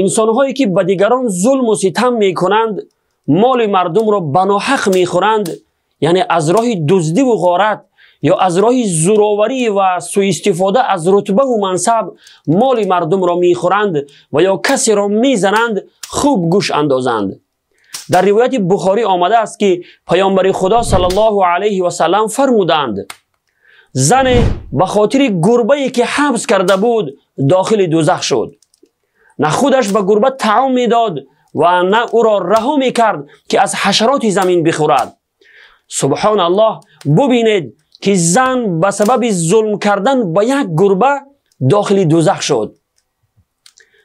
Инсонҳое ки ба дигарон зулму ситам мекунанд, моли мардумро ба ноҳақ мехӯранд, яъне аз роҳи дуздиву ғорат ё аз роҳи зӯроварӣ ва суистифода аз рутбаву мансаб моли мардумро мехӯранд ва ё касеро мезананд, хуб гӯш андозанд. Дар ривояти Бухорӣ омадааст, ки паёмбари Худо саллаллоҳу алайҳи васаллам фармуданд: зане ба хотири гурбае ки ҳабс карда буд дохили дӯзах шуд. На худаш ба гурба таом медод ва на ӯро раҳо мекард, ки аз ҳашароти замин бихӯрад. Субҳон Аллоҳ, бубинед, ки зан ба сабаби зулм кардан ба як гурба дохили дӯзах шуд.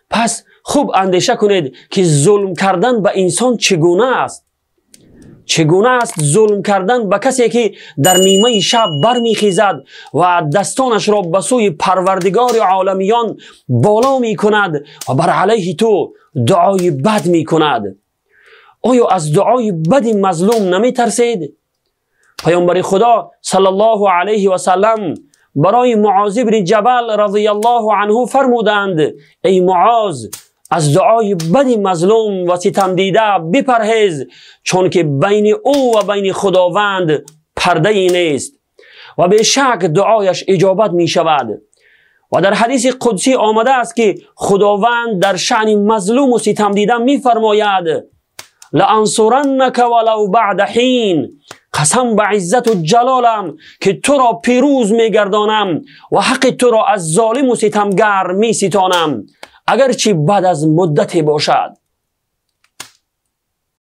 Пас хуб андеша кунед, ки зулм кардан ба инсон чӣ гуна аст. Чӣ гуна аст зулм кардан ба касе, ки дар нимаи шаб бармехезад ва дастонашро ба сӯи Парвардигори оламиён боло мекунад ва бар алайҳи ту дуои бад мекунад. Оё аз дуои бади мазлум наметарсед? Паёмбари Худо саллаллоҳу алайҳи васаллам барои Муоз ибни Ҷабал разияллоҳу анҳу фармуданд: эй Муоз, аз дуои бади мазлум ва ситамдида бипарҳез, чунки байни ӯ ва байни Худованд пардае нест ва бешак дуояш иҷобат мешавад. Ва дар ҳадиси қудсӣ омадааст, ки Худованд дар шаъни мазлуму ситамдида мефармояд: лаансураннака валав баъда ҳин. Қасам ба иззату ҷалолам, ки туро пирӯз мегардонам ва ҳаққи туро аз золиму ситамгар меситонам, агарчи баъд аз муддате бошад.